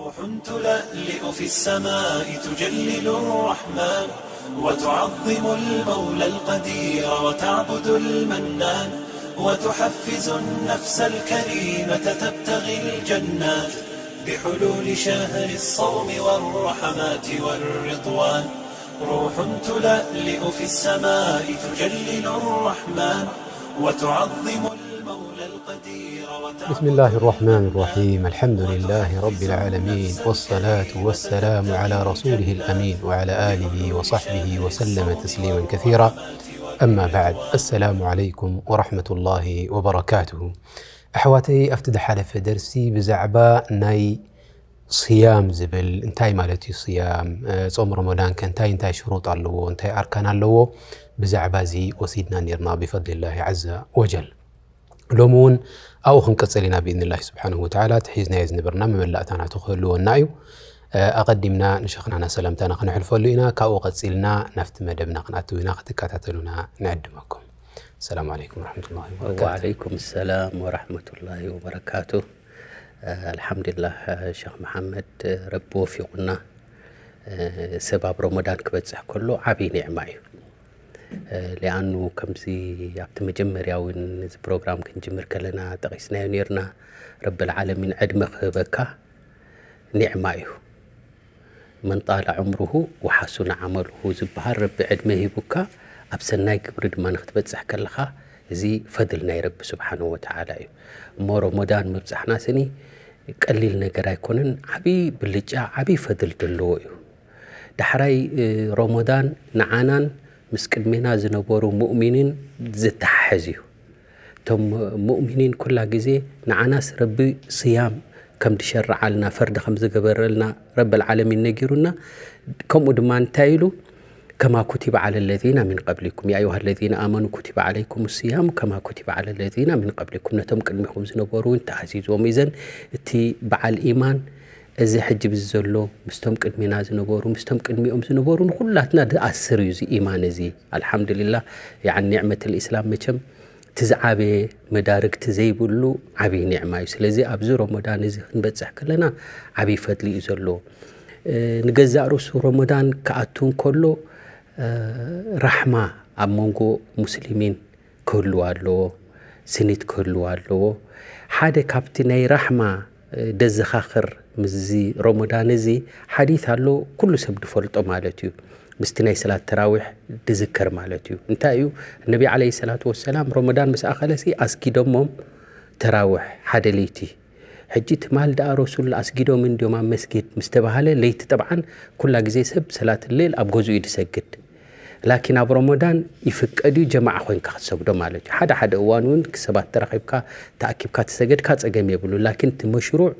روح تلألئ في السماء تجلل الرحمن، وتعظم المولى القدير وتعبد المنان، وتحفز النفس الكريمة تبتغي الجنات بحلول شهر الصوم والرحمات والرضوان. روح تلألئ في السماء تجلل الرحمن، وتعظم المولى القدير وتعبد بسم الله الرحمن الرحيم. الحمد لله رب العالمين، والصلاة والسلام على رسوله الأمين وعلى آله وصحبه وسلم تسليما كثيرا. أما بعد، السلام عليكم ورحمة الله وبركاته. ኣሕዋተይ፣ ኣብቲ ዝሓለፈ ደርሲ ብዛዕባ ናይ ስያም ዝብል እንታይ ማለት እዩ? ስያም፣ እ፣ ጾም ረመዳን ከ እንታይ እንታይ ሽሩጥ ኣለዎ? እንታይ ኣርካን ኣለዎ? ብዛዕባ እዚ ወሲድና ኔርና ብፈድሊላሂ ዐዘ ወጀል። ሎሚ እውን ኣብኡ ክንቅጽል ኢና ብኢዝኒላሂ ስብሓንሁ ወተዓላ። እቲ ሒዝናዮ ዝነበርና መመላእታ ናቱ ክህልወና እዩ። እ፣ ኣቐዲምና ንሸኽናና ሰላምታና ክነሕልፈሉ ኢና። ካብኡ ቀጺልና ናብቲ መደብና ክንኣትው ኢና። ክትከታተሉና ንዕድመኩም። ሰላም ዓለይኩም ወረሕመቱላሂ ወበረካቱ። ወዓለይኩም ሰላም ወረሕመቱላሂ ወበረካቱ። ኣልሓምዱሊላህ፣ ሸኽ መሓመድ፣ ረቢ ወፊቑና። ሰብ ኣብ ረመዳን ክበጽሕ ከሎ ዓብዪ ኒዕማ እዩ። ሊኣኑ ከምዚ ኣብቲ መጀመርያ እውን እዚ ፕሮግራም ክንጅምር ከለና ጠቒስናዮ ኔርና፣ ረብል ዓለሚን ዕድመ ክህበካ ኒዕማ እዩ። መን ጣለ ዑምሩሁ ወሓሱነ ዓመሉሁ ዝበሃል፣ ረቢ ዕድመ ሂቡካ ኣብ ሰናይ ግብሪ ድማ ንክትበጽሕ ከለኻ፣ እዚ ፈድል ናይ ረቢ ስብሓንሁ ወተዓላ እዩ። እሞ ረመዳን ምብጻሕና ስኒ ቀሊል ነገር ኣይኮነን። ዓብዪ ብልጫ፣ ዓብዪ ፈድል ዘለዎ እዩ። ዳሕራይ፣ እ፣ ረመዳን ንዓናን ምስ ቅድሜና ዝነበሩ ሙእሚኒን ዝተሓሕዝ እዩ። እቶም ሙእሚኒን ኩላ ግዜ ንዓናስ ረቢ ስያም ከም ዝሸርዓልና፣ ፈርዲ ከም ዝገበረልና ረብል ዓለሚን ነጊሩና። ከምኡ ድማ እንታይ ኢሉ? ከማ ኩቲበ ዓለ ለዚነ ሚን ቀብሊኩም፣ ያ ኣዩሃ ለዚነ ኣመኑ ኩቲበ ዓለይኩም ስያም ከማ ኩቲበ ዓለ ለዚነ ሚን ቀብሊኩም፣ ነቶም ቅድሚኹም ዝነበሩ እውን ተኣዚዝዎም። እዘን እቲ በዓል ኢማን፣ እዚ ሕጂ ብዚ ዘሎ፣ ምስቶም ቅድሚና ዝነበሩ፣ ምስቶም ቅድሚኦም ዝነበሩ፣ ንኹላትና ዝኣስር እዩ እዚ ኢማን እዚ። ኣልሓምዱሊላህ፣ ያዕኒ ኒዕመት ልእስላም መቸም እቲ ዝዓበየ መዳርግቲ ዘይብሉ ዓብዪ ኒዕማ እዩ። ስለዚ ኣብዚ ረመዳን እዚ ክንበጽሕ ከለና ዓብዪ ፈድሊ እዩ ዘለዎ። እ፣ ንገዛእ ርእሱ ረመዳን ክኣቱ እንከሎ፣ እ፣ ራሕማ ኣብ መንጎ ሙስሊሚን ክህልው ኣለዎ፣ ስኒት ክህልው ኣለዎ። ሓደ ካብቲ ናይ ራሕማ፣ እ፣ ደዘኻኽር ምስዚ ረመዳን እዚ ሓዲት ኣሎ፣ ኩሉ ሰብ ዝፈልጦ ማለት እዩ። ምስቲ ናይ ሰላት ተራዊሕ ድዝከር ማለት እዩ። እንታይ እዩ? ነቢ ዓለይሂ ሰላቱ ወሰላም ረመዳን ምስ ኣኸለሲ ኣስጊዶሞም ተራዊሕ ሓደ ለይቲ። ሕጂ ትማል ደኣ ረሱል ኣስጊዶም እንድዮም ኣብ መስጊድ ምስ ተባሃለ፣ ለይቲ ጠብዓን ኩላ ግዜ ሰብ ሰላት ሌል ኣብ ገዝኡ እዩ ዝሰግድ። ላኪን ኣብ ረመዳን ይፍቀድ እዩ ጀማዓ ኮይንካ ክትሰግዶ ማለት እዩ። ሓደ ሓደ እዋን እውን ሰባት ተራኺብካ ተኣኪብካ ተሰገድካ ጸገም የብሉ። ላኪን እቲ መሽሩዕ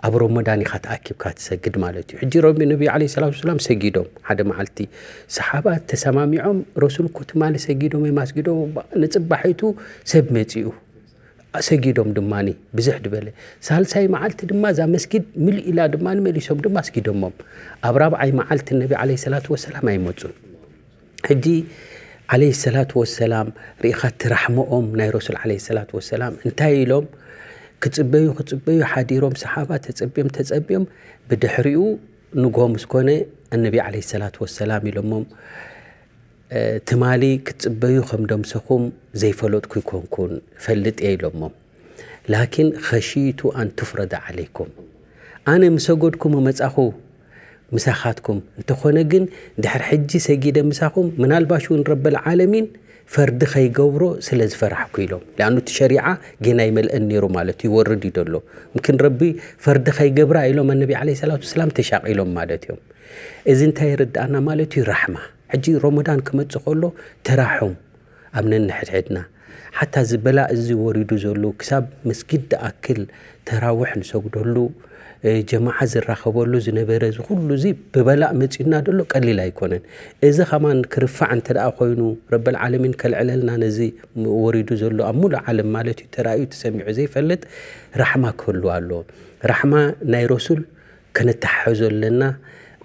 ኣብ ረመዳን ኢኻ ተኣኪብካ ትሰግድ ማለት እዩ። ሕጂ ረቢ ነቢ ዓለይሂ ሰላቱ ወሰላም ሰጊዶም ሓደ መዓልቲ፣ ሰሓባ ተሰማሚዖም፣ ረሱል እኮ ትማሊ ሰጊዶም እዮም ኣስጊዶም፣ ንጽባሒቱ ሰብ መጺኡ ሰጊዶም ድማ ብዙሕ ዝበለ። ሳልሳይ መዓልቲ ድማ እዛ መስጊድ ምልእ ኢላ ድማ መሊሶም ድማ ኣስጊዶሞም። ኣብ ራብዓይ መዓልቲ ነቢ ዓለይሂ ሰላቱ ወሰላም ኣይመጹን። ሕጂ ዓለይሂ ሰላቱ ወሰላም ርኢኻ እቲ ራሕመኦም ናይ ረሱል ዓለይሂ ሰላቱ ወሰላም እንታይ ኢሎም? ክጽበዩ ክጽበዩ ሓዲሮም፣ ሰሓባ ተጸብዮም ተጸብዮም፣ ብድሕሪኡ ንግሆ ምስ ኮነ፣ ኣነቢ ዓለይሂ ሰላቱ ወሰላም ኢሎሞም፣ እ፣ ትማሊ ክትጽበዩ ከም ደምሰኹም ዘይፈለጥኩ ይኮንኩን፣ እፈልጥ እየ ኢሎሞም። ላኪን ኸሺቱ ኣን ቱፍረደ ዓለይኩም፣ ኣነ ምሰገድኩ ምመጻኹ ምሳኻትኩም፣ እንተኾነ ግን ድሕሪ ሕጂ ሰጊደ ምሳኹም፣ ምናልባሽ እውን ረበል ዓለሚን ፈርዲ ኸይገብሮ ስለ ዝፈራሕኩ ኢሎም። ሊኣኑ እቲ ሸሪዓ ጌና ይመልአን ነይሩ ማለት እዩ፣ ይወርድ እዩ ዘሎ። ምክን ረቢ ፈርዲ ኸይገብራ ኢሎም ኣነቢ ዓለይሂ ሰላቱ ወሰላም ተሻቒሎም ማለት እዮም። እዚ እንታይ የረድኣና ማለት እዩ? ራሕማ። ሕጂ ረመዳን ክመጽእ ከሎ ተራሑም ኣብ ነንሕድሕድና። ሓታ እዚ በላእ እዚ ወሪዱ ዘሎ ክሳብ መስጊድ ዝኣክል ተራውሕ ንሰግደሉ፣ እ፣ ጀማዓ ዝራኸበሉ ዝነበረ እዚ ኩሉ እዚ ብበላእ መጺኡና ዘሎ ቀሊል ኣይኮነን። እዚ ኸማን ክርፋዕ እንተ ደኣ ኮይኑ ረበል ዓለሚን ከልዕለልና ነዚ ወሪዱ ዘሎ ኣብ ሙሉእ ዓለም ማለት እዩ ተራእዩ ተሰሚዑ ዘይፈልጥ ራሕማ ክህሉ ኣለዎ። ራሕማ ናይ ረሱል ከነተሓሕዞ ኣለና።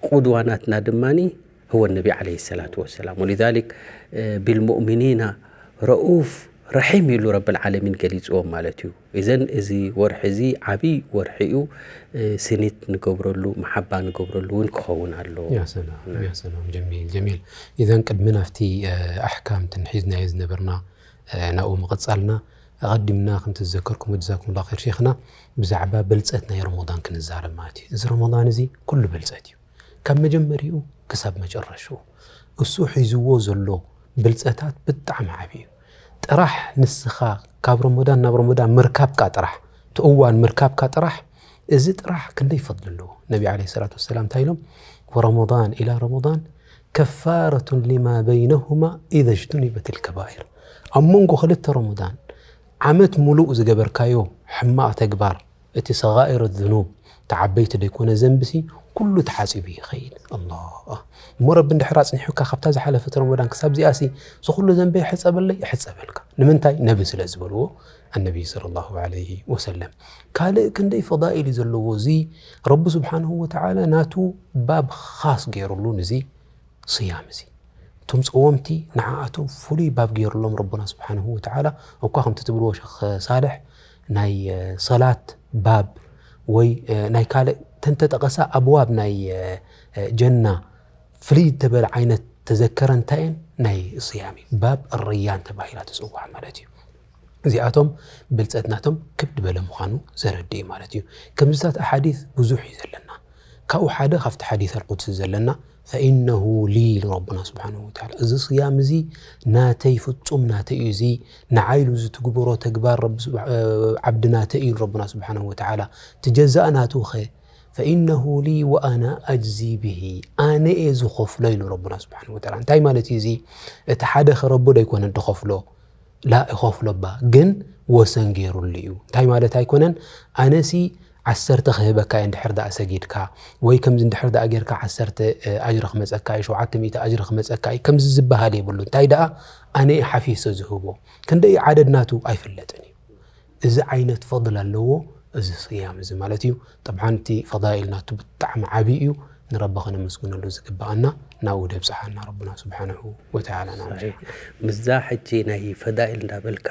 ቁድዋ ናትና ድማኒ ህወ ነቢ ዓለይሂ ሰላቱ ወሰላም። ወሊዛሊክ፣ እ፣ ቢልሙእሚኒና ረኡፍ ረሒም ኢሉ ረብል ዓለሚን ገሊጽዎም ማለት እዩ። እዘን እዚ ወርሒ እዚ ዓብይ ወርሒ እዩ። እ፣ ስኒት ንገብረሉ፣ መሓባ ንገብረሉ እውን ክኸውን ኣለዎ። ያ ሰላም፣ ያ ሰላም፣ ጀሚል፣ ጀሚል። ኢዘን ቅድሚ ናብቲ፣ እ፣ ኣሕካም ትንሒዝናዮ ዝነበርና፣ እ፣ ናብኡ ምቕጻልና፣ ኣቐዲምና ከምቲ ዝዘከርኩም፣ ጀዛኩም ላ ኸይር ሼኽና፣ ብዛዕባ ብልጸት ናይ ረመዳን ክንዛረብ ማለት እዩ። እዚ ረመዳን እዚ ኩሉ ብልጸት እዩ። ካብ መጀመሪኡ ክሳብ መጨረሽኡ እሱ ሒዝዎ ዘሎ ብልጸታት ብጣዕሚ ዓቢ እዩ። ጥራሕ ንስኻ ካብ ረመዳን ናብ ረመዳን ምርካብካ ጥራሕ፣ እቲ እዋን ምርካብካ ጥራሕ፣ እዚ ጥራሕ ክንደይ ፈድሊ ኣለዎ። ነቢ ዓለይሂ ሰላቱ ወሰላም እንታይ ኢሎም? "ወረመዳን ኢላ ረመዳን ከፋረቱን ሊማ በይነሁማ ኢዘ እጅቱኒበት ልከባኢር።" ኣብ መንጎ ክልተ ረመዳን ዓመት ሙሉእ ዝገበርካዮ ሕማቕ ተግባር፣ እቲ ሰጋኢር ዝኑብ፣ እቲ ዓበይቲ ዘይኮነ ዘንብሲ፣ ኩሉ ተሓጺቡ ይኸይድ። ኣላህ። እሞ ረቢ እንድሕር ኣጽኒሑካ ካብታ ዝሓለፈት ረመዳን ክሳብ እዚኣሲ፣ እዚ ኩሉ ዘንበይ ይሕጸበለይ? ይሕጸበልካ። ንምንታይ? ነቢ ስለ ዝበልዎ፣ ኣነቢ ሰለላሁ ዐለይሂ ወሰለም። ካልእ ክንደይ ፈዳኢል እዩ ዘለዎ። እዚ ረቢ ስብሓንሁ ወተዓላ ናቱ ባብ ኻስ ገይሩሉ፣ ንዚ ስያም እዚ። እቶም ጸወምቲ ንዓኣቶም ፍሉይ ባብ ገይሩሎም ረቡና ስብሓንሁ ወተዓላ። እኳ ከምቲ ትብልዎ ሸኽ ሳልሕ፣ ናይ፣ እ፣ ሰላት ባብ ወይ፣ እ፣ ናይ ካልእ ተንተጠቐሳ ኣብዋብ ናይ፣ እ፣ እ፣ ጀና ፍልይ ተበለ ዓይነት ተዘከረ እንታይ እየን? ናይ ስያም እዩ። ባብ ርያን ተባሂላ ትጽዋዕ ማለት እዩ። እዚኣቶም ብልጸት ናቶም ክብ ዝበለ ምዃኑ ዘረድእ እዩ ማለት እዩ። ከምዚታት ኣሓዲስ ብዙሕ እዩ ዘለና። ካብኡ ሓደ ካብቲ ሓዲስ ኣልቁድሲ ዘለና፣ "ፈኢነሁ ሊ" ኢሉ ረቡና ስብሓንሁ ወተዓላ። እዚ ስያም እዚ ናተይ፣ ፍጹም ናተይ እዩ። እዚ ንዓይ ኢሉ ዝትግበሮ ተግባር ረቢ ስብ-፣ እ፣ ዓብዲ ናተይ እዩ ኢሉ ረቡና ስብሓንሁ ወተዓላ። እቲ ጀዛእ ናቱ ኸ? "ፈኢነሁ ሊ ወኣና ኣጅዚ ብሂ።" ኣነ እየ ዝኸፍሎ ኢሉ ረቡና ስብሓንሁ ወተዓላ። እንታይ ማለት እዩ እዚ? እቲ ሓደ ኸ ረቢ ዶ ኣይኮነን ዝኸፍሎ? ላ፣ ይኸፍሎ እባ፣ ግን ወሰን ገይሩሉ እዩ። እንታይ ማለት ኣይኮነን? ኣነሲ ዓሰርተ ክህበካ እየ እንድሕር ደኣ ሰጊድካ፣ ወይ ከምዚ እንድሕር ደኣ ጌርካ ዓሰርተ፣ እ፣ ኣጅሪ ክመጸካ እዩ፣ ሸውዓተ ሚእቲ ኣጅሪ ክመጸካ እዩ፣ ከምዚ ዝበሃል የብሉ። እንታይ ደኣ ኣነ እየ ሓፊሰ ዝህቦ። ክንደይ ዓደድ ናቱ ኣይፍለጥን እዩ። እዚ ዓይነት ፈድል ኣለዎ፣ እዚ ስያም እዚ ማለት እዩ። ጠብዓን እቲ ፈዳኢል ናቱ ብጣዕሚ ዓብዪ እዩ። ንረቢ ከነመስግነሉ ዝግብኣና ናብኡ ደብፅሓና ረቡና ስብሓንሁ ወተዓላ። ናብኡ። ሰሒሕ። ምስዛ ሕጂ ናይ ፈዳኢል እንዳበልካ፣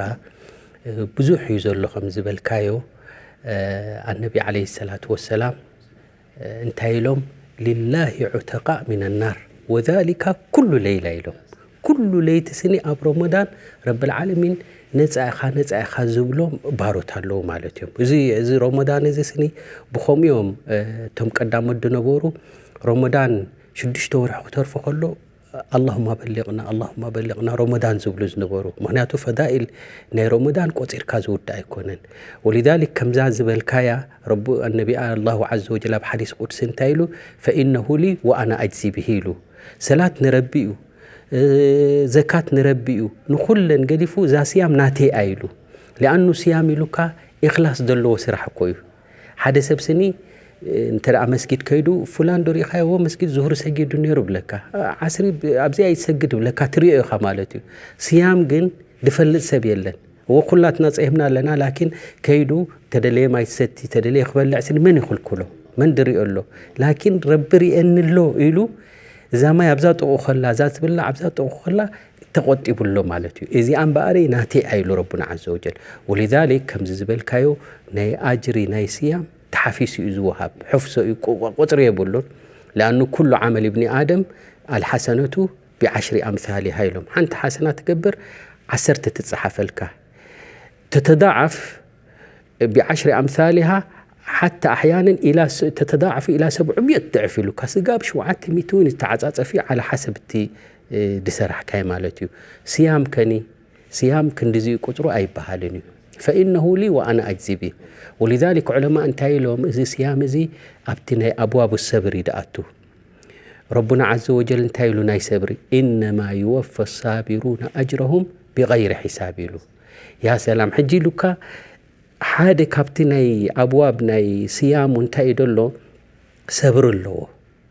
እ፣ ብዙሕ እዩ ዘሎ ከም ዝበልካዮ። እ፣ ኣነቢ ዓለይሂ ሰላቱ ወሰላም፣ እ፣ እንታይ ኢሎም? "ሊላሂ ዑተቃእ ሚነናር ወዛሊካ ኩሉ ለይላ" ኢሎም። ኩሉ ለይቲ ስኒ ኣብ ረመዳን ረብል ዓለሚን ነፃ ኢኻ፣ ነፃ ኢኻ ዝብሎም ባሮት ኣለዉ ማለት እዮም። እዚ፣ እዚ ረመዳን እዚ ስኒ ብኸምኡ እዮም፣ እ፣ እቶም ቀዳሞት ዝነበሩ ረመዳን ሽዱሽተ ወርሒ ክተርፎ ከሎ፣ "ኣላሁማ በሊቕና፣ ኣላሁማ በሊቕና" ረመዳን ዝብሉ ዝነበሩ። ምኽንያቱ ፈዳኢል ናይ ረመዳን ቆፂርካ ዝውዳእ ኣይኮነን። ወሊዛሊክ ከምዛ ዝበልካያ ረቡ፣ ነቢ ኣላሁ ዐዘ ወጀል ኣብ ሓዲስ ቁድሲ እንታይ ኢሉ? "ፈኢነሁ ሊ ወኣና ኣጅዚ ብሂ" ኢሉ። ሰላት ንረቢ እዩ፣ እ፣ ዘካት ንረቢ እዩ፣ ንኹለን ገዲፉ እዛ ስያም ናተይ ኣይ ኢሉ። ሊኣኑ ስያም ኢሉካ ኢኽላስ ዘለዎ ስራሕ እኮ እዩ። ሓደ ሰብ ስኒ፣ እ፣ እንተ ደኣ መስጊድ ከይዱ፣ "ፍላን ዶ ርኢኻዮ? እዎ መስጊድ ዙሁር ሰጊዱ ነይሩ" ብለካ። ዓ-፣ ዓስሪ ብ-፣ ኣብዚኣ ይሰግድ ብለካ፣ ትሪኦ ኢኻ ማለት እዩ። ስያም ግን ድፈልጥ ሰብ የለን። እዎ ኩላትና ጸይምና ኣለና፣ ላኪን ከይዱ ተደለየ ማይ ትሰቲ፣ ተደለየ ክበልዕ ስኒ መን ይኽልክሎ? መን ድሪኦ ኣሎ? ላኪን ረቢ ሪኤኒ ኣሎ ኢሉ፣ እዛ ማይ ኣብዛ ጥቑ ከላ፣ እዛ ትብላዕ ኣብዛ ጥቑ ከላ ተቖጢቡ ኣሎ ማለት እዩ። እዚኣ እምበኣር ናተይ ኣይ ኢሉ ረቡና ዐዘ ወጀል። ወሊዛሊክ ከምዚ ዝበልካዮ ናይ ኣጅሪ ናይ ስያም ተሓፊሱ እዩ ዝወሃብ። ሕፍሶ እዩ፣ ቁ-፣ ቁጽሪ የብሉን። ለኣኑ ኩሉ ዓመል እብኒ ኣደም ኣልሓሰነቱ ቢዓሽሪ ኣምሳሊሃ ኢሎም። ሓንቲ ሓሰና ትገብር ዓሰርተ ትጸሓፈልካ። ተተዳዓፍ ቢዓሽሪ ኣምሳሊሃ ሓታ ኣሕያነን ኢላ ስ-፣ ተተዳዓፉ ኢላ ሰብዑ ሚእት ድዕፍ ኢሉካ። ስጋ ብሸውዓተ ሚእቲ እውን ይተዓጻጸፍ እዩ፣ ዓላ ሓሰብ እቲ፣ እ፣ ድሰራሕካዮ ማለት እዩ። ስያም ከኒ፣ ስያም ክንድዚ ቁጽሩ ኣይበሃልን እዩ። ፈኢነሁ ሊ ወኣና ኣጅዚ ቢህ። ወሊዛሊክ ዑለማ እንታይ ኢሎም? እዚ ስያም እዚ ኣብቲ ናይ ኣብዋቡ ሰብር እዩ ድኣቱ። ረቡና ዐዘ ወጀል እንታይ ኢሉ ናይ ሰብሪ? "ኢነማ ይወፈ ሳቢሩነ ኣጅረሁም ቢገይሪ ሒሳብ" ኢሉ። ያ ሰላም፣ ሕጂ ኢሉካ ሓደ ካብቲ ናይ ኣብዋብ ናይ ስያሙ እንታይ እዩ ደሎ? ሰብሪ ኣለዎ።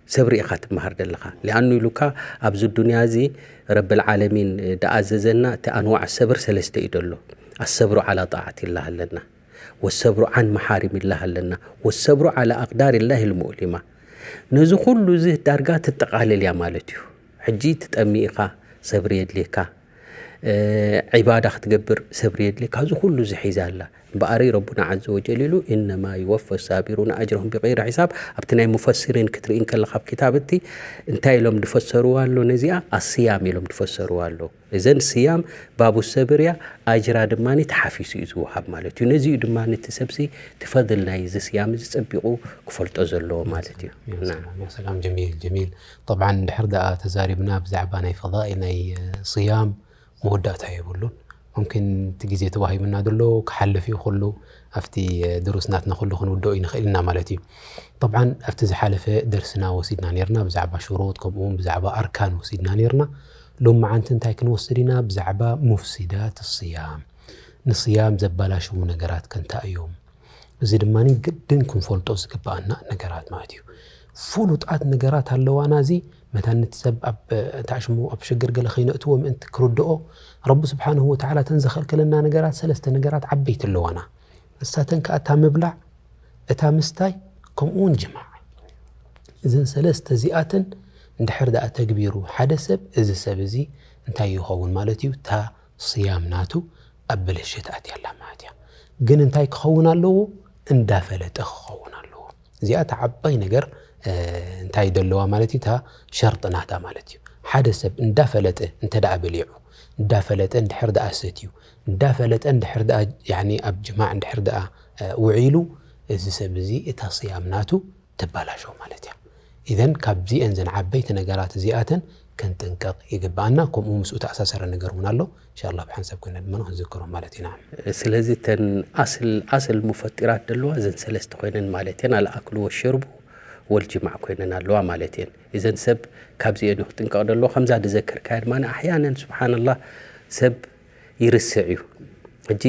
ሰብሪ ኢኻ ትመሃር ደለኻ። ሊኣኑ ኢሉካ ኣብዚ ዱንያ እዚ ረብል ዓለሚን ድኣዘዘና እቲ ኣንዋዕ ሰብር ሰለስተ እዩ ደሎ። ኣሰብሩ ዓላ ጣዓት ኢላህ ኣለና። ወሰብሩ ዓን መሓሪም ኢላህ ኣለና። ወሰብሩ ዓላ ኣቅዳር ኢላህ ልሙእሊማ። ነዚ ኩሉ እዚ ዳርጋ ትጠቓልል እያ ማለት እዩ። ሕጂ ትጠሚ ኢኻ፣ ሰብሪ የድልየካ። ዒባዳ ክትገብር ሰብሪ የድልየካ። እዚ ኩሉ ዝሒዛ ኣላ። እምበኣረይ ረቡና ዓዘ ወጀል ኢሉ፣ "ኢነማ ይወፈ ሳቢሩን ኣጅረሁም ብገይሪ ሒሳብ"። ኣብቲ ናይ ሙፈሲሪን ክትርኢ እንከለኻ ኣብ ክታብ እቲ እንታይ ኢሎም ዝፈሰርዋ ኣሎ? ነዚኣ ኣስያም ኢሎም ዝፈሰርዋ ኣሎ። እዘን ስያም ባቡ ሰብር እያ፣ ኣጅራ ድማ ተሓፊሱ እዩ ዝወሃብ ማለት እዩ። ነዚ እዩ ድማ ነቲ ሰብሲ እቲ ፈድል ናይ እዚ ስያም እዚ ጸቢቑ ክፈልጦ ዘለዎ ማለት እዩ። ያ ሰላም፣ ያ ሰላም፣ ጀሚል፣ ጀሚል። ጠብዓን እንድሕር ደኣ ተዛሪብና ብዛዕባ ናይ ፈዳኢል ናይ ስያም መወዳእታ የብሉን። ሙምኪን እቲ ግዜ ተዋሂቡና ዘሎ ክሓልፍ እዩ፣ ኩሉ ኣብቲ ድሩስ ናትና ኩሉ ክንውድኦ ይንኽእል ኢና ማለት እዩ። ጠብዓን ኣብቲ ዝሓለፈ ደርስና ወሲድና ነርና ብዛዕባ ሽሩጥ፣ ከምኡ እውን ብዛዕባ ኣርካን ወሲድና ነርና። ሎም መዓንቲ እንታይ ክንወስድ ኢና? ብዛዕባ ሙፍሲዳት ስያም፣ ንስያም ዘባላሽዉ ነገራት ከ እንታይ እዮም? እዚ ድማ ግድን ክንፈልጦ ዝግባኣና ነገራት ማለት እዩ። ፍሉጣት ነገራት ኣለዋና። እዚ መታን እቲ ሰብ ኣብ፣ እንታይ ሽሙ፣ ኣብ ሽግር ገለ ከይነእትዎ ምእንቲ ክርድኦ፣ ረቢ ስብሓንሁ ወተዓላ እተን ዘኸልከለና ነገራት፣ ሰለስተ ነገራት ዓበይቲ ኣለዋና። ንሳተን ከኣ እታ ምብላዕ፣ እታ ምስታይ፣ ከምኡ እውን ጅማዕ። እዘን ሰለስተ እዚኣተን እንድሕር ደኣ ተግቢሩ ሓደ ሰብ፣ እዚ ሰብ እዚ እንታይ ይኸውን ማለት እዩ? እታ ስያም ናቱ ኣብ ብልሽት ኣትያ ኣላ ማለት እያ። ግን እንታይ ክኸውን ኣለዎ? እንዳፈለጠ ክኸውን ኣለዎ። እዚኣ እታ ዓባይ ነገር፣ እ፣ እንታይ ደለዋ ማለት እዩ? እታ ሸርጢ ናታ ማለት እዩ። ሓደ ሰብ እንዳፈለጠ እንተ ደኣ በሊዑ፣ እንዳፈለጠ እንድሕር ደኣ ሰትዩ፣ እንዳፈለጠ እንድሕር ደኣ፣ ያኒ፣ ኣብ ጅማዕ እንድሕር ደኣ፣ እ፣ ውዒሉ፣ እዚ ሰብ እዚ እታ ስያም ናቱ ትባላሾ ማለት እያ። ኢዘን ካብዚአን ዘን ዓበይቲ ነገራት እዚኣተን ክንጥንቀቕ ይግብኣና። ከምኡ ምስኡ ተኣሳሰረ ነገር እውን ኣሎ። እንሻላ ብሓንሳብ ኮይና ድማ ክንዝክሮ ማለት ኢና። ስለዚ እተን ኣስል፣ ኣስል ሙፈጢራት ደለዋ እዘን ሰለስተ ኮይነን ማለት እየን። ኣልኣክሉ ወሽርቡ ወልጅማዕ ኮይነን ኣለዋ ማለት እየን። እዘን ሰብ ካብዚአን እዩ ክጥንቀቕ ደለዎ። ከምዛ ዝዘከርካያ ድማ ኣሕያነን ስብሓንላህ ሰብ ይርስዕ እዩ። ሕጂ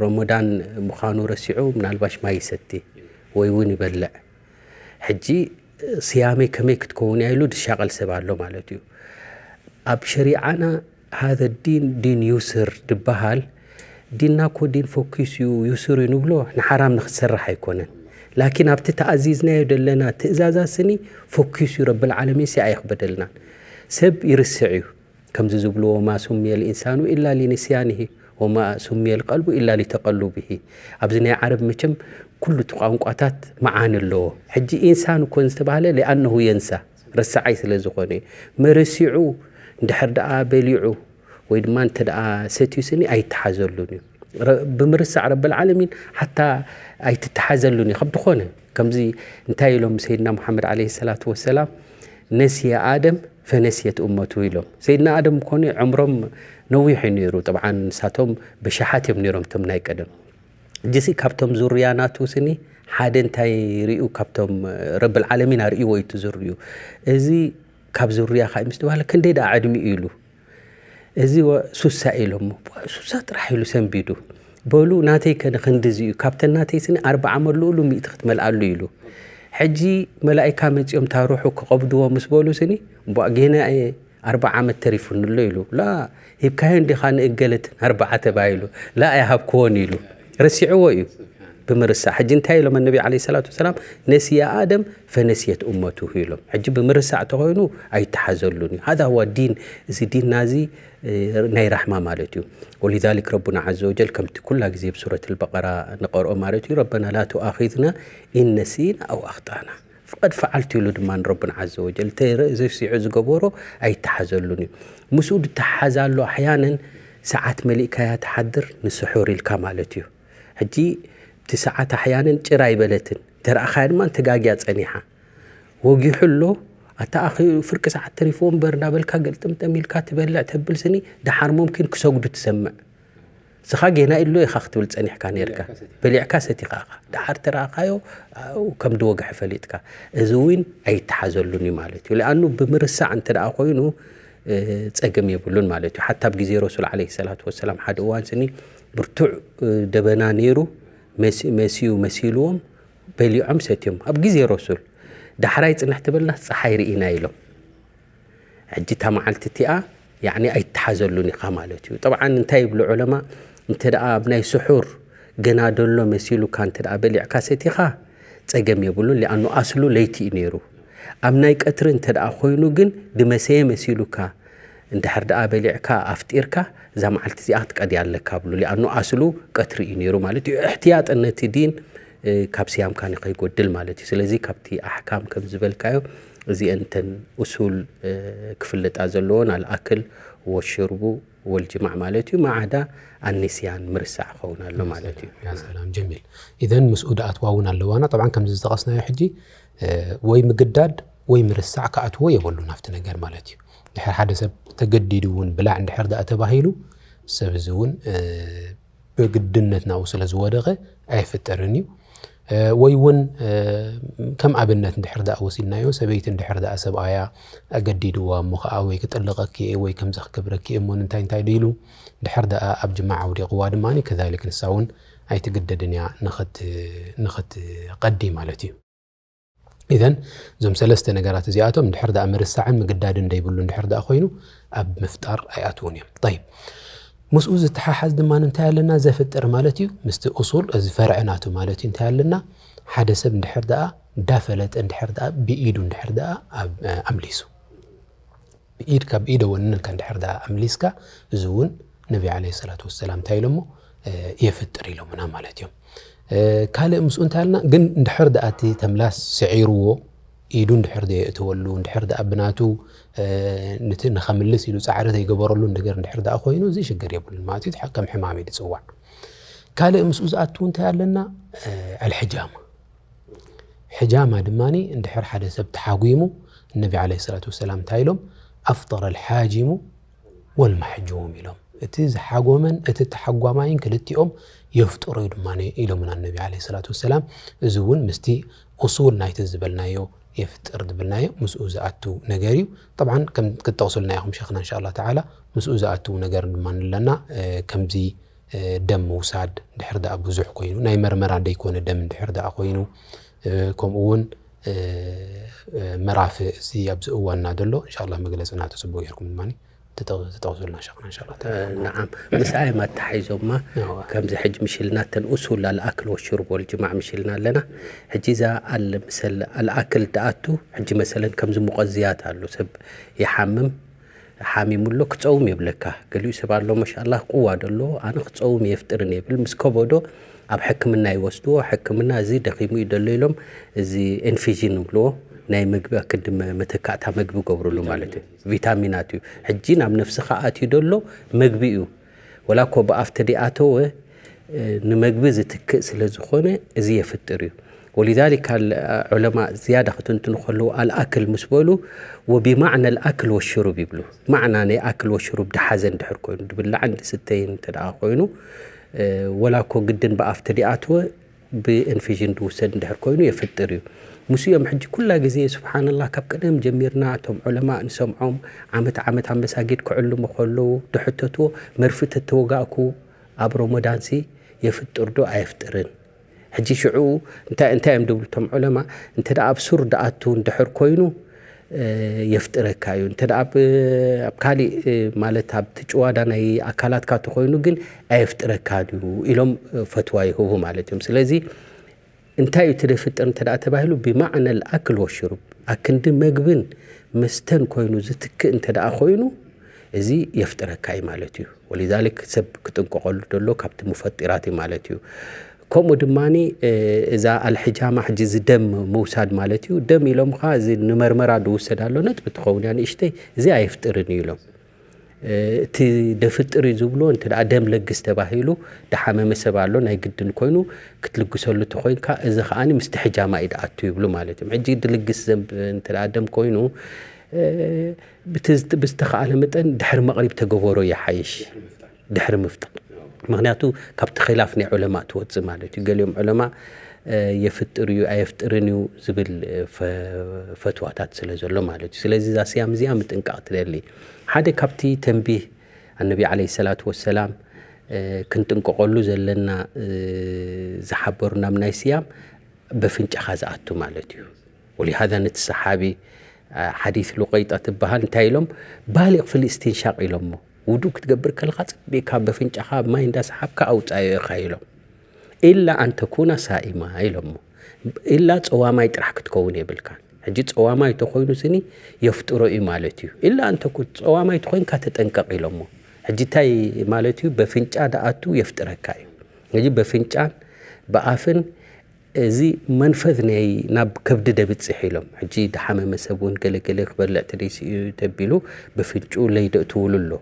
ረመዳን ምዃኑ ረሲዑ ምናልባሽ ማይ ይሰቲ ወይ እውን ይበልዕ። ሕጂ ስያመይ ከመይ ክትከውን እያ ኢሉ ዝሻቐል ሰብ ኣሎ ማለት እዩ። ኣብ ሸሪዓና ሃዘ ዲን ዲን ዩስር ዝበሃል፣ ዲንና እኮ ዲን ፈኪስ እዩ፣ ዩስር እዩ ንብሎ፣ ንሓራም ንክትሰርሕ ኣይኮነን። ላኪን ኣብቲ ተኣዚዝናዮ ዘለና ትእዛዛት ስኒ ፈኪስ እዩ፣ ረብል ዓለሚን ሲ ኣይኽበደልናን። ሰብ ይርስዕ እዩ። ከምዚ ዝብሉ፣ "ወማ ሱምየ ልኢንሳኑ ኢላ ሊንስያኒሂ፣ ወማ ሱምየ ልቀልቡ ኢላ ሊተቀሉቢሂ።" ኣብዚ ናይ ዓረብ መቸም ኩሉ እቲ ቋንቋታት መዓኒ ኣለዎ። ሕጂ ኢንሳን እኮ ዝተባህለ ሊኣነሁ የንሳ፣ ረሳዓይ ስለ ዝኾነ እዩ። መረሲዑ እንድሕር ደኣ በሊዑ ወይ ድማ እንተ ደኣ ሰትዩ ስኒ ኣይተሓዘሉን እዩ። ረ-፣ ብምርሳዕ ረብል ዓለሚን ሓታ ኣይትተሓዘሉን እዩ። ካብ ዝኾነ ከምዚ እንታይ ኢሎም ሰይድና ሙሓመድ ዓለይሂ ሰላቱ ወሰላም፣ "ነሲየ ኣደም ፈነሲየት እመቱ" ኢሎም። ሰይድና ኣደም ኮነ ዕምሮም ነዊሕ እዩ ነይሩ። ጠብዓን ንሳቶም በሻሓት እዮም ነይሮም እቶም ናይ ቀደም። ሕጂሲ ካብቶም ዙርያ ናቱ ስኒ ሓደ እንታይ ርእዩ? ካብቶም ረብል ዓለሚን ኣርእይዎ እዩ እቲ ዙርዩ። እዚ ካብ ዙርያኻ እዩ ምስ ተባህለ ክንደይ ደኣ ዕድሚኡ ኢሉ። እዚ ወ-፣ ሱሳ ኢሎሞ። ሱሳ ጥራሕ ኢሉ ሰንቢዱ። በሉ ናተይ ከ ንክንድዚ እዩ። ካብተን ናተይ ስኒ ኣርብዓ መልኡሉ ሚእቲ ክትመልኣሉ ኢሉ። ሕጂ መላኢካ መጺኦም ታሩሑ ክቐብድዎ ምስ በሉ ስኒ፣ "ቧእ ጌና እየ፣ ኣርብዓ ዓመት ተሪፉኒ ኣሎ" ኢሉ። "ላ፣ ሂብካዮ እንዲኻ ንእገለትን ኣርብዓ ተባሂሉ?" "ላ፣ ኣይሃብክዎን" ኢሉ። ረሲዕዎ እዩ። ብምርሳዕ። ሕጂ እንታይ ኢሎም ኣነቢ ዓለይሂ ሰላቱ ወሰላም? "ነሲየ ኣደም ፈነሲየት ኡመቱሁ" ኢሎም። ሕጂ ብምርሳዕ ተኾይኑ ኣይተሓዘሉን እዩ። ሃዛ ሁዋ ዲን፣ እዚ ዲንና እዚ፣ እ፣ ናይ ራሕማ ማለት እዩ። ወሊዛሊክ ረቡና ዓዘ ወጀል ከምቲ ኩላ ግዜ ብሱረት ኣልበቀራ ንቐርኦ ማለት እዩ፣ "ረበና ላ ቱኣኺዝና ኢን ነሲና ኣው ኣኽጣና." ፍቐድ ፈዓልቱ ኢሉ ድማ ንረቡና ዓዘ ወጀል። እንተ ረሲዑ ዝገበሮ ኣይተሓዘሉን እዩ። ምስኡ ዝተሓሓዝ ኣሎ ኣሕያነን ሰዓት መሊእካያ ትሓድር ንስሑር ኢልካ ማለት እዩ። ሕጂ እቲ ሰዓት ኣሕያነን ጭር ኣይበለትን። እንተ ረኣኻያ ድማ ተጋግያ ጸኒሓ። ወጊሑ ኣሎ፣ ኣታ ኣኺ ፍርቂ ሰዓት ተሪፍዎ እምበር እናበልካ ገልጥምጠም ኢልካ ትበልዕ ተብል ስኒ፣ ደሓር ሙምኪን ክሰግዱ ትሰምዕ። ንስኻ ጌና ኢሎ ኢኻ ክትብል ጸኒሕካ ነይርካ። በሊዕካ ሰቲኻ ኢኻ። ደሓር ተረኣኻዮ፣ ኣው፣ ከም ዝወግሐ ፈሊጥካ። እዚ እውን ኣይተሓዘሉን እዩ ማለት እዩ። ለኣኑ ብምርሳዕ እንተ ደኣ ኮይኑ፣ እ፣ ጸገም የብሉን ማለት እዩ። ሓታ ኣብ ግዜ ረሱል ዓለይሂ ሰላቱ ወሰላም ሓደ እዋን ስኒ ብርቱዕ፣ እ፣ ደበና ነይሩ፣ መሲ-፣ መሲዩ መሲልዎም፣ በሊዖም ሰትዮም። ኣብ ግዜ ረሱል። ዳሕራይ ጽንሕ ትበልና ጸሓይ ርኢና ኢሎም። ሕጂ እታ መዓልቲ እቲኣ፣ ያዕኒ ኣይትሓዘሉን ኢኻ ማለት እዩ። ጠብዓን እንታይ ይብሉ ዑለማ፣ እንተ ደኣ ኣብ ናይ ስሑር ገና ደሎ መሲሉካ እንተ ደኣ በሊዕካ ሰቲኻ፣ ጸገም የብሉን። ሊኣኑ ኣስሉ ለይቲ እዩ ነይሩ። ኣብ ናይ ቀትሪ እንተ ደኣ ኮይኑ ግን፣ ድመሰየ መሲሉካ፣ እንድሕር ደኣ በሊዕካ ኣፍጢርካ፣ እዛ መዓልቲ እዚኣ ክትቀድያ ኣለካ ብሉ። ሊኣኑ ኣስሉ ቀትሪ እዩ ነይሩ ማለት እዩ። እሕትያጠን ነቲ ዲን፣ እ፣ ካብ ስያምካ ንኸይጎድል ማለት እዩ። ስለዚ ካብቲ ኣሕካም ከም ዝበልካዮ እዚአን እተን ኡሱል፣ እ፣ ክፍለጣ ዘለዎን ኣልኣክል ወሽርቡ ወልጅማዕ ማለት እዩ። ማዓዳ ኣኒስያን ምርሳዕ ክኸውን ኣሎ ማለት እዩ። ያ ሰላም ጀሚል። ኢዘን ምስኡ ደኣትዋ እውን ኣለዋና። ጠብዓን ከምዚ ዝጠቐስናዮ ሕጂ፣ እ፣ ወይ ምግዳድ ወይ ምርሳዕ ክኣትዎ የበሉን ኣብቲ ነገር ማለት እዩ። ድሕር ሓደ ሰብ ተገዲዱ እውን ብላዕ እንድሕር ደኣ ተባሂሉ ሰብ እዚ እውን፣ እ፣ ብግድነት ናብኡ ስለ ዝወደቐ ኣየፍጥርን እዩ። እ፣ ወይ እውን፣ እ፣ ከም ኣብነት እንድሕር ደኣ ወሲድናዮ ሰበይቲ እንድሕር ደኣ ሰብኣያ ኣገዲድዋ እሞ ከዓ ወይ ክጥልቐኪ እየ ወይ ከምዚ ክገብረኪ እየ እሞ እንታይ እንታይ ዶ ኢሉ ድሕር ደኣ ኣብ ጅማዕ ኣውዲቕዋ ድማ ከዛሊክ ንሳ እውን ኣይትግደድን እያ ንኽት-፣ ንኽትቐዲ ማለት እዩ። ኢዘን እዞም ሰለስተ ነገራት እዚኣቶም እንድሕር ደኣ ምርሳዕን ምግዳድን ደይብሉ እንድሕር ደኣ ኮይኑ ኣብ ምፍጣር ኣይኣትውን እዮም። ጠይብ፣ ምስኡ ዝተሓሓዝ ድማ እንታይ ኣለና? ዘፍጥር ማለት እዩ። ምስቲ ኡሱል እዚ ፈርዒ ናቱ ማለት እዩ። እንታይ ኣለና? ሓደ ሰብ እንድሕር ደኣ እንዳፈለጠ እንድሕር ደኣ ብኢዱ እንድሕር ደኣ ኣብ-፣ ኣምሊሱ ብኢድ ካብ ኢደ ወንንካ እንድሕር ደኣ ኣምሊስካ፣ እዚ እውን ነቢ ዓለይሂ ሰላቱ ወሰላም እንታይ ኢሎሞ? እ፣ የፍጥር ኢሎምና ማለት እዮም። እ፣ ካልእ ምስኡ እንታይ ኣልና? ግን እንድሕር ደኣ እቲ ተምላስ ስዒርዎ፣ ኢዱ እንድሕር ዘየእተወሉ፣ እንድሕር ደኣ ብናቱ፣ እ፣ ንቲ ንኸምልስ ኢሉ ጻዕሪ ዘይገበረሉ ነገር እንድሕር ደኣ ኮይኑ፣ እዚ ሽግር የብሉን ማለት እዩ። ከም ሕማም እዩ ዝጽዋዕ። ካልእ ምስኡ ዝኣቱ እንታይ ኣለና? እ፣ ኣልሕጃማ። ሕጃማ ድማ እንድሕር ሓደ ሰብ ተሓጒሙ፣ ነቢ ዓለይሂ ሰላቱ ወሰላም እንታይ ኢሎም? ኣፍጠረ ኣልሓጂሙ ወልመሕጁም ኢሎም። እቲ ዝሓጎመን እቲ ተሓጓማይን ክልቲኦም የፍጥሩ እዩ ድማ ኢሎምና ነቢ ዓለይሂ ሰላቱ ወሰላም። እዚ እውን ምስቲ ኡሱል ናይቲ ዝበልናዮ የፍጥር ዝብልናዮ ምስኡ ዝኣቱ ነገር እዩ። ጠብዓን ከም ክትጠቕሱልና ኢኹም ሸኽና እንሻ ኣላህ ተዓላ፣ ምስኡ ዝኣቱ ነገር ድማ ኣለና። እ፣ ከምዚ፣ እ፣ ደም ምውሳድ እንድሕር ደኣ ብዙሕ ኮይኑ፣ ናይ መርመራ ደይኮነ ደም እንድሕር ደኣ ኮይኑ፣ እ፣ ከምኡ እውን፣ እ፣ እ፣ መራፍእ እዚ ኣብዚ እዋንና ዘሎ እንሻ ኣላህ መግለጺ ናቱ ጽቡቕ ጌርኩም ድማ ትጠ-፣ ትጠቕሱልና ሸኽና እንሻ ኣላህ ተዓላ። እ፣ ነዓም። ምስኣይ ኣተሓሒዞማ እዋ። ከምዚ ሕጂ ምሽልና እተን ኡሱል ኣልኣክል ወሽሩብ ወልጅማዕ ምሽልና ኣለና። ሕጂ እዛ ኣል-፣ ምሰል ኣልኣክል ደኣቱ፣ ሕጂ መሰለን ከምዚ ሙቐዝያት ኣሎ፣ ሰብ ይሓምም፣ ሓሚሙ ኣሎ፣ ክጸውም የብለካ። ገሊኡ ሰብ ኣሎ፣ ማሻኣላህ፣ ቅዋ ደሎ፣ ኣነ ክጸውም የፍጥርን የብል፣ ምስ ከበዶ ኣብ ሕክምና ይወስድዎ። ሕክምና እዚ ደኺሙ እዩ ደሎ ኢሎም፣ እዚ ኢንፊዥን ይብልዎ፣ ናይ ምግቢ ኣክንዲ መ-፣ መተካእታ ምግቢ ገብርሉ ማለት እዩ። ቪታሚናት እዩ። ሕጂ ናብ ነፍስኻ ኣትዩ ደሎ መግቢ እዩ። ወላ እኮ ብኣፍተ ደይኣተወ፣ እ፣ ንመግቢ ዝትክእ ስለ ዝኾነ እዚ የፍጥር እዩ። ወሊዛሊክ ኣል-፣ ዑለማ ዝያዳ ክትንትኑ ከለዉ ኣልኣክል ምስ በሉ ወቢማዕና ኣልኣክል ወሽሩብ ይብሉ። ማዕና ናይ ኣክል ወሽሩብ ድሓዘ እንድሕር ኮይኑ፣ ድብላዕን ድስተይን እንተ ደኣ ኮይኑ፣ እ፣ ወላ እኮ ግድን ብኣፍተ ደይኣተወ ብኢንፊዥን ድውሰድ እንድሕር ኮይኑ የፍጥር እዩ። ምስ እዮም ሕጂ ኩላ ግዜ ስብሓንላህ ካብ ቀደም ጀሚርና እቶም ዑለማ ንሰምዖም ዓመት ዓመት ኣብ መሳጊድ ክዕልሙ ከለዉ ድሕተትዎ መርፊ ተተወጋእኩ ኣብ ሮሞዳንሲ የፍጥር ዶ ኣየፍጥርን? ሕጂ ሽዑ እንታይ፣ እንታይ እዮም ድብሉ እቶም ዑለማ? እንተ ደኣ ኣብ ሱር ደኣቱ እንድሕር ኮይኑ፣ እ፣ የፍጥረካ እዩ። እንተ ደኣ ኣብ፣ ኣብ ካሊእ፣ እ፣ ማለት ኣብቲ ጭዋዳ ናይ ኣካላትካ ተኾይኑ ግን ኣየፍጥረካን እዩ ኢሎም፣ እ፣ ፈትዋ ይህቡ ማለት እዮም። ስለዚ እንታይ እዩ እቲ ደፍጥር እንተ ደኣ ተባሂሉ? ብማዕነ ኣልኣክል ወሽሩብ፣ ኣክንዲ መግብን መስተን ኮይኑ ዝትክእ እንተ ደኣ ኮይኑ፣ እዚ የፍጥረካ እዩ ማለት እዩ። ወሊዛሊክ ሰብ ክጥንቀቐሉ ደሎ ካብቲ ሙፈጢራት እዩ ማለት እዩ። ከምኡ ድማ፣ እ፣ እዛ ኣልሕጃማ ሕጂ እዚ ደም ምውሳድ ማለት እዩ። ደም ኢሎም ኸዓ እዚ ንመርመራ ድውሰድ ኣሎ፣ ነጥቢ ትኸውን እያ ንእሽተይ፣ እዚ ኣየፍጥርን እዩ ኢሎም። እ፣ እቲ ደፍጥር እዩ ዝብሎ፣ እንተ ደኣ ደም ለግስ ተባሂሉ፣ ድሓመመ ሰብ ኣሎ፣ ናይ ግድን ኮይኑ ክትልግሰሉ ተኾይንካ፣ እዚ ኸዓ ምስቲ ሕጃማ እዩ ድኣቱ ይብሉ ማለት እዮም። ሕጂ ድልግስ ዘንብ እንተ ደኣ ደም ኮይኑ፣ እ፣ ብቲ ዝት-፣ ብዝተኻእለ መጠን ድሕሪ መቕሪብ ተገበሮ ይሓይሽ። ድሕሪ ምፍጣር። ምኽንያቱ ካብቲ ኺላፍ ናይ ዑለማ ትወፅእ ማለት እዩ። ገሊኦም ዑለማ፣ እ፣ የፍጥር እዩ፣ ኣየፍጥርን እዩ ዝብል፣ እ፣ ፈ-፣ ፈትዋታት ስለ ዘሎ ማለት እዩ። ስለዚ እዛ ስያም እዚኣ ምጥንቃቕ ትደሊ። ሓደ ካብቲ ተንቢህ ኣነቢ ዓለይሂ ሰላቱ ወሰላም፣ እ፣ ክንጥንቀቐሉ ዘለና፣ እ፣ ዝሓበሩና ናይ ስያም በፍንጫኻ ዝኣቱ ማለት እዩ። ወሊሃዛ ነቲ ሰሓቢ፣ እ፣ ሓዲስ ሉቀይጣ ትበሃል እንታይ ኢሎም? ባሊቕ ፊል ኢስቲንሻቕ ኢሎሞ። ውዱእ ክትገብር ከለኻ ጸቢቕካ በፍንጫኻ ማይ እንዳሰሓብካ ኣውጻዮ ኢኻ ኢሎም። ኢላ ኣን ተኩና ሳኢማ ኢሎሞ። ኢላ ጸዋማይ ጥራሕ ክትከውን የብልካን። ሕጂ ጸዋማይ ተኾይኑ ስኒ የፍጥሮ እዩ ማለት እዩ። ኢላ ኣን ተኩን ጸዋማይ ተኾይንካ ተጠንቀቕ ኢሎሞ። ሕጂ እንታይ ማለት እዩ? በፍንጫ ደኣቱ የፍጥረካ እዩ። ሕጂ በፍንጫን ብኣፍን እዚ መንፈት ናይ ናብ ከብዲ ደብጽሕ ኢሎም። ሕጂ ደሓመመ ሰብ እውን ገለገለ ክበልዕ ተደይሲ እዩ ተቢሉ ብፍንጩ ለይደእትውሉ ኣሎ።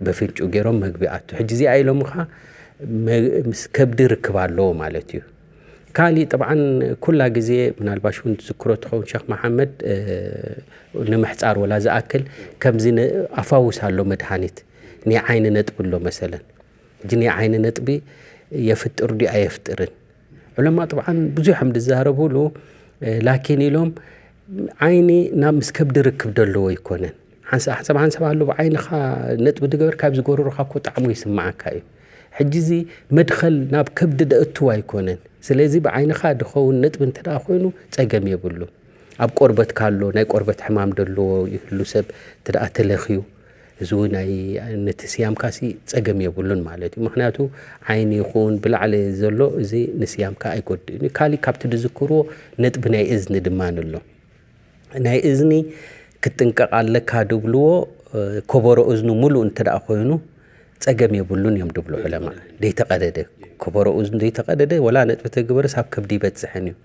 በፍንጩ ገይሮም መግቢ ኣቱ። ሕጂ እዚኣ ኢሎምኻ መ-፣ ምስ ከብዲ ርክብ ኣለዎ ማለት እዩ። ካሊእ ጥብዓን ኩላ ግዜ ምናልባሽ እውን ዝዝክሮ ትኸውን ሸኽ መሓመድ፣ እ፣ ንምሕጻር ወላ ዝኣክል ከምዚ ነ-፣ ኣፋውስ ኣሎ መድሃኒት። ናይ ዓይኒ ነጥቢ ኣሎ መሰለን። ሕጂ ናይ ዓይኒ ነጥቢ የፍጥር ድዩ ኣየፍጥርን? ዑለማ ጥብዓን ብዙሕ እዮም ዝዛረቡሉ፣ እ፣ ላኪን ኢሎም ዓይኒ ናብ ምስ ከብዲ ርክብ ደለዎ ኣይኮነን። ሓንሳ-፣ ሓንሳብ ሓንሳብ ኣሎ ብዓይንኻ ነጥቢ ድገበር ካብ ዝጎረሮኻ እኮ ጣዕሙ ይስምዓካ እዩ። ሕጂ እዚ መድኸል ናብ ከብዲ ደእትው ኣይኮነን። ስለዚ ብዓይንኻ ድኸውን ነጥቢ እንተ ደኣ ኮይኑ ጸገም የብሉ። ኣብ ቆርበትካ ኣሎ፣ ናይ ቆርበት ሕማም ደለዎ ይህሉ ሰብ እንተ ደኣ ተለኽዩ፣ እዚ እውን ኣይ-፣ ነቲ ስያምካሲ ጸገም የብሉን ማለት እዩ። ምኽንያቱ ዓይኒ ይኹን ብላዕሊ ዘሎ እዚ ንስያምካ ኣይጎድእን እዩ። ካሊእ ካብቲ ዝዝክርዎ ነጥቢ ናይ እዝኒ ድማ ኣሎ። ናይ እዝኒ ክትጥንቀቕ ኣለካ ድብልዎ፣ እ፣ ኮቦሮ እዝኑ ሙሉእ እንተ ደኣ ኮይኑ ጸገም የብሉን እዮም ድብሉ ዑለማ። ደይተቐደደ፣ ኮቦሮ እዝኑ ደይተቐደደ ወላ ነጥቢ ተግበርስ ኣብ ከብዲ ይበጽሕን እዩ።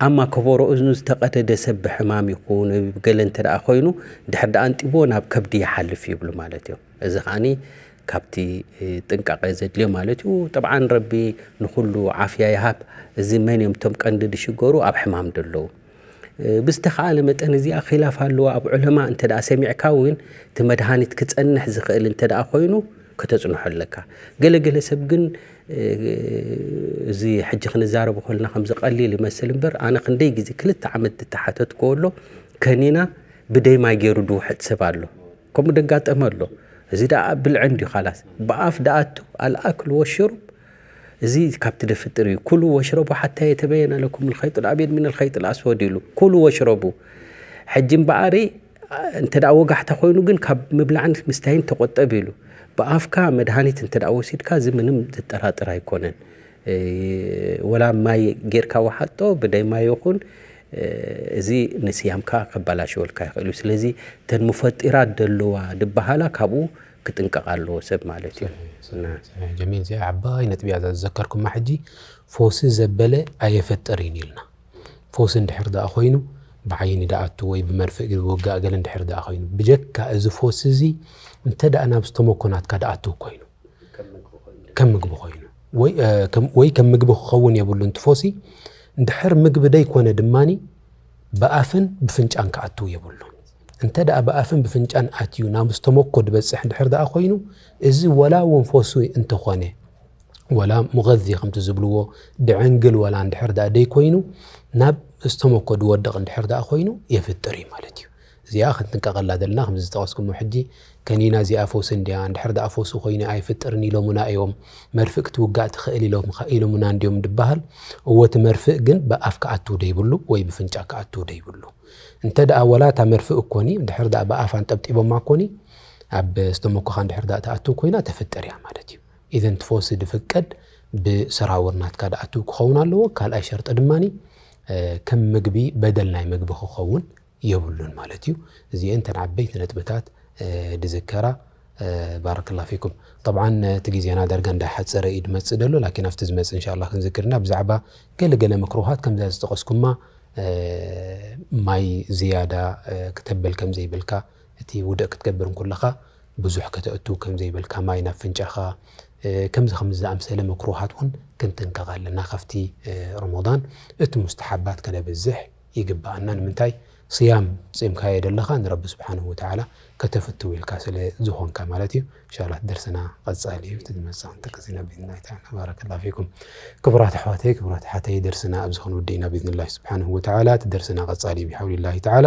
ኣማ ኮቦሮ እዝኑ ዝተቐደደ ሰብ ብሕማም ይኹን ወይ ብገለ እንተ ደኣ ኮይኑ ድሕር ደኣ ኣንጢብዎ ናብ ከብዲ ይሓልፍ ይብሉ ማለት እዮም። እዚ ከኣኒ ካብቲ፣ እ፣ ጥንቃቐ ዘድልዮ ማለት እዩ። ጠብዓን ረቢ ንኹሉ ዓፍያ ይሃብ። እዚ መን እዮም እቶም ቀንዲ ድሽገሩ ኣብ ሕማም ደለዉ? እ፣ ብዝተኻእለ መጠን እዚኣ ኺላፍ ኣለዋ ኣብ ዑለማ እንተ ደኣ ሰሚዕካ እውን እቲ መድሃኒት ክጸንሕ ዝኽእል እንተ ደኣ ኮይኑ ከተጽንሖ ኣለካ። ገለ ገለ ሰብ ግን፣ እ፣ እዚ ሕጂ ክንዛረቡ ከለና ከምዚ ቀሊል ይመስል እምበር ኣነ ክንደይ ግዜ ክልተ ዓመት ዝተሓተትክዎ ኣሎ ከኒና ብደይ ማይ ገይሩ ድውሕጥ ሰብ ኣሎ። ከምኡ ደጋጠመ ኣሎ። እዚ ደኣ ብልዒ እንድዩ ኻላስ። ብኣፍ ደኣቱ ኣልኣክል ወሽሩብ እዚ ካብቲ ደፍጥር እዩ። ኩሉ ወሽረቡ ሓታ የተበየነ ለኩም ልኸይጥ ልኣብየድ ምን ልኸይጥ ልኣስወድ ኢሉ። ኩሉ ወሽረቡ። ሕጂ እምበኣሪ እንተ ደኣ ወጋሕታ ኮይኑ ግን ካብ ምብላዕን ምስታይን ተቆጠብ ኢሉ። ብኣፍካ መድሃኒት እንተ ደኣ ወሲድካ እዚ ምንም ዘጠራጥር ኣይኮነን። እ፣ ወላ ማይ ጌርካ ወሓጦ፣ ብደይ ማይ ይኹን፣ እ፣ እዚ ንስያምካ ከባላሽወልካ ይኽእል እዩ። ስለዚ እተን ሙፈጢራት ደለዋ ድበሃላ ካብኡ ክጥንቀቕ ኣለዎ ሰብ ማለት እዩ። እና ጀሚል፣ እዚኣ ዓባይ ነጥቢ እያ እዛ ዝዘከርኩማ። ሕጂ ፎሲ ዘበለ ኣየፈጥር እዩ ኢልና። ፎሲ እንድሕር ደኣ ኮይኑ ብዓይኒ ደኣቱ ወይ ብመርፍእ ውጋእ ገለ እንድሕር ደኣ ኮይኑ፣ ብጀካ እዚ ፎሲ እዚ እንተ ደኣ ናብ ዝተመኮ ናትካ ደኣቱ ኮይኑ፣ ከም ምግቢ ኮይኑ፣ ወይ፣ እ፣ ከም፣ ወይ ከም ምግቢ ክኸውን የብሉን። ትፎሲ እንድሕር ምግቢ ደይኮነ ድማኒ ብኣፍን ብፍንጫን ክኣትው የብሉን። እንተ ደኣ ብኣፍን ብፍንጫን ኣትዩ ናብ ዝተመኮ ድበጽሕ እንድሕር ደኣ ኮይኑ፣ እዚ ወላ እውን ፎሲ እንተኾነ፣ ወላ ሙቐዚ ከምቲ ዝብልዎ ድዕንግል ወላ እንድሕር ደኣ ደይኮይኑ፣ ናብ ዝተመኮ ድወድቕ እንድሕር ደኣ ኮይኑ የፍጥር እዩ ማለት እዩ። እዚኣ ክንጥንቀቐላ ዘለና፣ ከምዚ ዝጠቐስኩሞ ሕጂ ከኒና እዚኣ ፈውሲ እንድያ፣ እንድሕር ደኣ ፈውሲ ኮይኑ ኣይፍጥርን ኢሎሙና እዮም፣ መርፍእ ክትውጋእ ትኽእል ኢሎም፣ ኢሎሙና እንድዮም ድበሃል። እወ፣ እቲ መርፍእ ግን ብኣፍ ክኣትው ደይብሉ ወይ ብፍንጫ ክኣትው ደይብሉ። እንተ ደኣ ወላ እታ መርፍእ እኮኒ፣ እንድሕር ደኣ ብኣፍ ኣንጠብጢቦማ እኮኒ፣ ኣብ ዝተመኮኻ እንድሕር ደኣ ትኣትው ኮይና ተፍጥር እያ ማለት እዩ። ኢዘን ትፎሲ ድፍቀድ ብሰራውር ናትካ ድኣትው ክኸውን ኣለዎ። ካልኣይ ሸርጢ ድማኒ፣ እ፣ ከም ምግቢ በደል ናይ ምግቢ ክኸውን የብሉን ማለት እዩ። እዚኤን እተን ዓበይቲ ነጥብታት፣ እ፣ ድዝከራ። እ፣ ባረከላ ፊኩም። ጠብዓን እቲ ግዜና ዳርጋ እንዳሓጸረ እዩ ድመጽእ ደሎ፣ ላኪን ኣብቲ ዝመጽእ እንሻላ ክንዝክር ኢና። ብዛዕባ ገለገለ መክሩሃት ከምዛ ዝጠቐስኩማ፣ እ፣ ማይ ዝያዳ፣ እ፣ ክተብል ከም ዘይብልካ፣ እቲ ውድእ ክትገብር እንኩለኻ ብዙሕ ከተእቱ ከም ዘይብልካ፣ ማይ ናብ ፍንጫኻ፣ እ፣ ከምዚ ከምዚ ዝኣምሰለ መክሩሃት እውን ክንጥንቀቕ ኣለና። ካብቲ፣ እ፣ ረመዳን እቲ ሙስተሓባት ከነብዝሕ ይግብኣና። ንምንታይ? ስያም ጺምካዮ ደለኻ ንረቢ ስብሓንሁ ወተዓላ ከተፍትው ኢልካ ስለ ዝኾንካ ማለት እዩ። ኢንሻላህ ደርስና ቀጻሊ እዩ። እቲ ዝመጽእ ክንጠቅስ ኢና ብኢዝኒላሂ ተዓላ። ባረከላሁ ፊኩም። ክቡራት ኣሕዋተይ፣ ክቡራት ኣሓተይ፣ ደርስና ኣብዚ ክንውድእ ኢና ብኢዝኒላሂ ስብሓንሁ ወተዓላ። እቲ ደርስና ቀጻሊ እዩ ብሓውሊላሂ ተዓላ።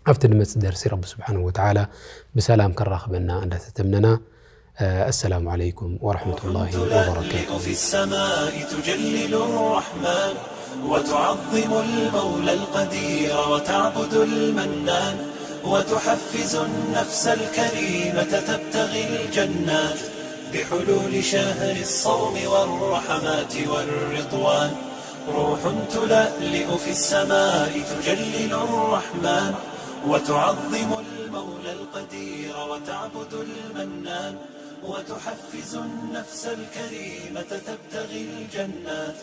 ኣብቲ ንመጽእ ደርሲ ረቢ ስብሓንሁ ወተዓላ ብሰላም ከራኽበና እንዳተተምነና፣ እ፣ ኣሰላሙ ዓለይኩም ወረሕመቱላሂ ወበረካቱ። في السماء تجلل الرحمن وتعظم المولى القدير وتعبد المنان وتحفز النفس الكريمة تبتغي الجنات بحلول شهر الصوم والرحمات والرضوان روح تلألئ في السماء تجلل الرحمن وتعظم المولى القدير وتعبد المنان، وتحفز النفس الكريمة تبتغي الجنات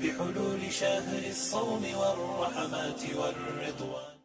بحلول شهر الصوم والرحمات والرضوان.